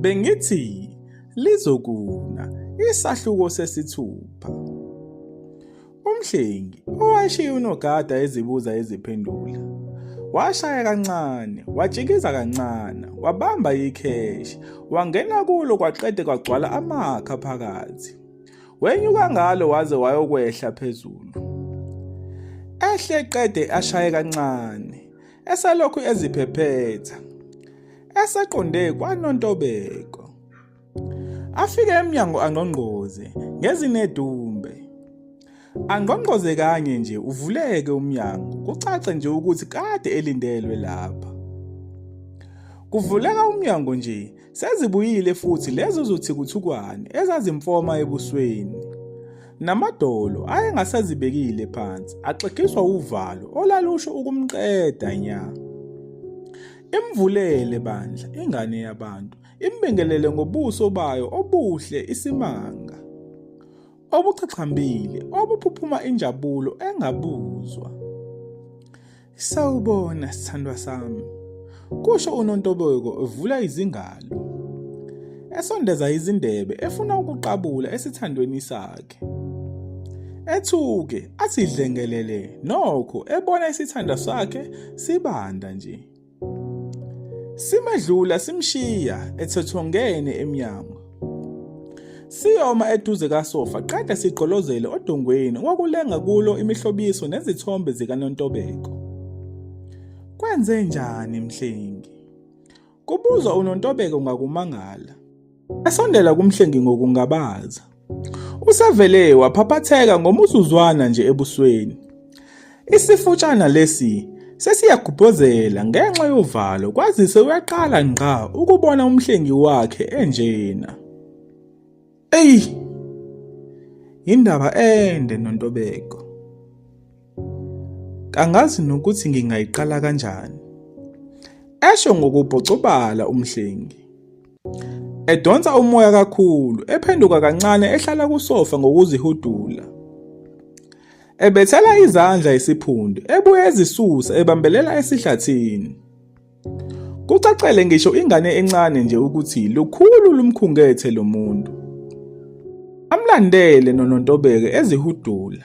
Bengithi lizokuna isahluko sesithupha. Umhlengi owayeshiye unogada ezibuza eziphendula. Washaya kancane, watshikiza kancane, wabamba ikheshi, wangena kulo kwaqede kwagcwala amakha phakathi. Wenyuka ngalo waze wayokwehla phezulu. Ehle qede ashaye kancane, eselokhu eziphephetha. Eseqonde kwaNontobeko. Afike emnyango angqongqoze ngezinedumbe. Angqongqoze kanye nje uvuleke umnyango kucace nje ukuthi kade elindelwe lapha. Kuvuleka umnyango nje sezibuyile futhi lezo zothikuthukwane ezazimfoma ebusweni. Namadolo ayengasazibekile phansi axegiswa uvalo olalusho ukumqeda nya. Imvulele bandla ingane yabantu imbingelele ngobuso bayo obuhle isimanga obuchachambile obuphuphuma injabulo engabuzwa. Sawubona sithandwa sami, kusho uNontobeko evula izingalo, esondeza izindebe efuna ukuqabula esithandweni sakhe. Ethuke athi dlengelele nokho ebona isithandwa sakhe sibanda nje. Simedlula simshiya ethothongene emnyango. Siyoma eduze kasofa qede sigqolozele odongweni okwakulenga kulo imihlobiso nezithombe zikaNontobeko. Kwenze njani Mhlengi? Kubuza uNontobeko ngakumangala. Esondela kuMhlengi ngokungabaza. Usevele waphaphatheka ngomuzuzwana nje ebusweni. Isifutshana lesi sesiyagubhozela ngenxa yovalo kwazise uyaqala ngqa ukubona umhlengi wakhe enjena. Eyi! Indaba ende Nontobeko. Kangazi nokuthi ngingayiqala kanjani. Esho ngokubhocobala umhlengi. Edonsa umoya kakhulu, ephenduka kancane ehlala kusofa ngokuzihudula. Ebethela izandla isiphundu, ebuye ezisusa ebambelela esihlathini. Kucacele ngisho ingane encane nje ukuthi lukhulu lumkhungethe lo muntu. Amlandele noNontobeko ezihudula.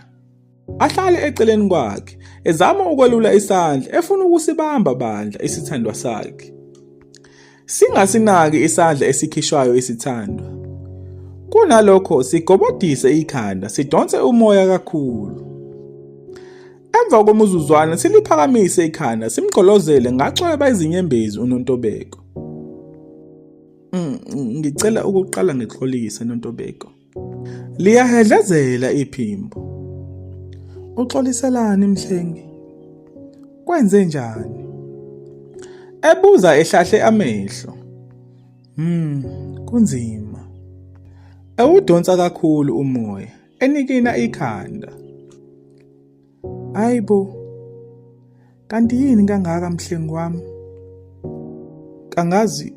Ahlale eceleni kwakhe, ezama ukwelula isandla, efuna ukusibamba bandla isithandwa sakhe. Singasinaki isandla esikhishwayo isithandwa. Kunalokho sigobodise ikhanda, sidonse umoya kakhulu. Emva komuzuzwana siliphakamise ikhanda simgqolozele ngacweba izinyembezi uNontobeko. Ngicela ukuqala ngixolise Nontobeko. Liyahedlezela iphimbo. Uxoliselani Mhlengi? Kwenze njani? Ebuza ehlahle amehlo. Kunzima. Ewudonsa kakhulu umoya, enikina ikhanda. Hayibo. Kanti yini kangaka mhlengi wami? Kangazi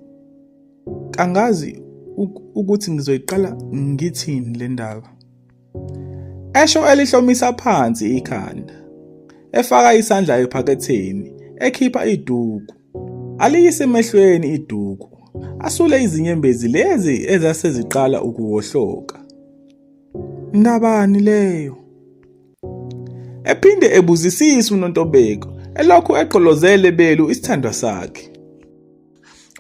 Kangazi ukuthi ngizoyiqala ngithini le ndaba. Esho elihlomisa phansi ikhanda, efaka isandla ephaketheni, ekhipha iduku. Aliyise emehlweni iduku, asule izinyembezi lezi ezaseziqala ukuwohloka. Ndabani leyo? Ephinde ebuzisisa uNontobeko, elokhu egqolozele belu isithandwa sakhe.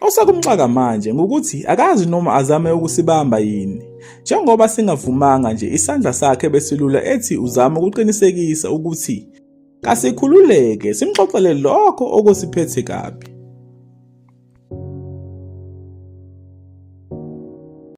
Osekumxaka manje ngukuthi akazi noma azame ukusibamba yini. Njengoba singavumanga nje isandla sakhe besilula ethi uzama ukuqinisekisa ukuthi kasikhululeke simxoxele lokho okusiphethe kabi.